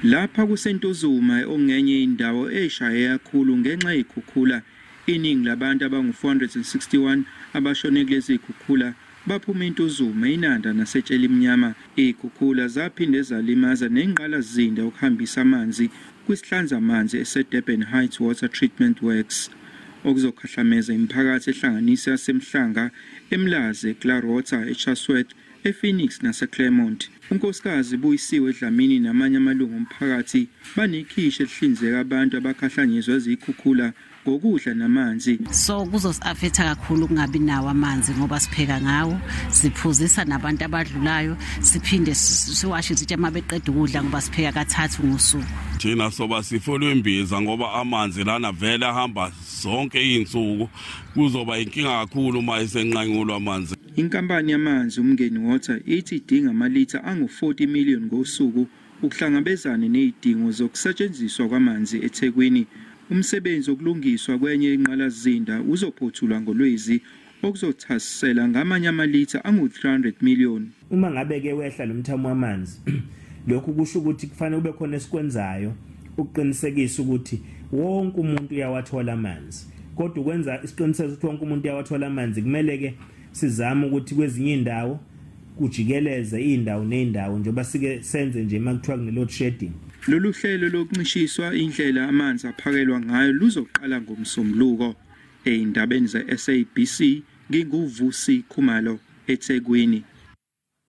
Lapha kuseNtuzuma ongenye indawo eshaye kakhulu ngenxa yezikhukhula. Iningi labantu abangu-461 abashone kulezi zikhukhula baphuma eNtuzuma, eNanda naseTshelimnyama. Izikhukhula zaphinde zalimaza nengqalasizinda yokuhambisa amanzi kwisihlanzamanzi eseDurban Heights Water Treatment Works, okuzokhahlameza imiphakathi ehlanganisa yaseMhlanga, eMlazi, eClarota, eChatsworth, ePhoenix naseClermont. Unkosikazi Buyisiwe Dlamini namanye amalungu omphakathi banekhishi elihlinzeka abantu abakhahlanyezwa izikhukhula ngokudla namanzi. So kuzosi-affecta kakhulu ukungabi nawo amanzi, ngoba sipheka ngawo, siphuzisa nabantu abadlulayo, siphinde siwashe izitsha uma beqeda ukudla, ngoba sipheka kathathu ngosuku. Thina soba sifolwe imbiza ngoba amanzi lana vele ahamba zonke izinsuku, kuzoba inkinga kakhulu uma esenqanyulwa amanzi. Inkampani yamanzi uMngeni Water ithi idinga amalitha angu-40 million ngosuku ukuhlangabezana nezidingo zokusetshenziswa kwamanzi eThekwini. Umsebenzi wokulungiswa kwenye inqalasizinda uzophothulwa ngoLwezi, okuzothasisela ngamanye amalitha angu-300 million. Uma ngabe ke wehla lo mthamo wamanzi, lokhu kusho ukuthi kufanele kube khona esikwenzayo ukuqinisekisa ukuthi wonke umuntu uyawathola amanzi. Kodwa ukwenza isiqiniseko ukuthi wonke umuntu uyawathola amanzi, kumele ke sizame ukuthi kwezinye indawo kujikeleze indawo nendawo, njengoba sike senze nje uma kuthiwa kune load shedding. Lolu hlelo lokuncishiswa indlela amanzi aphakelwa ngayo luzoqala ngoMsombuluko. Ey'ndabeni ze-SABC, nginguVusi Khumalo, eThekwini.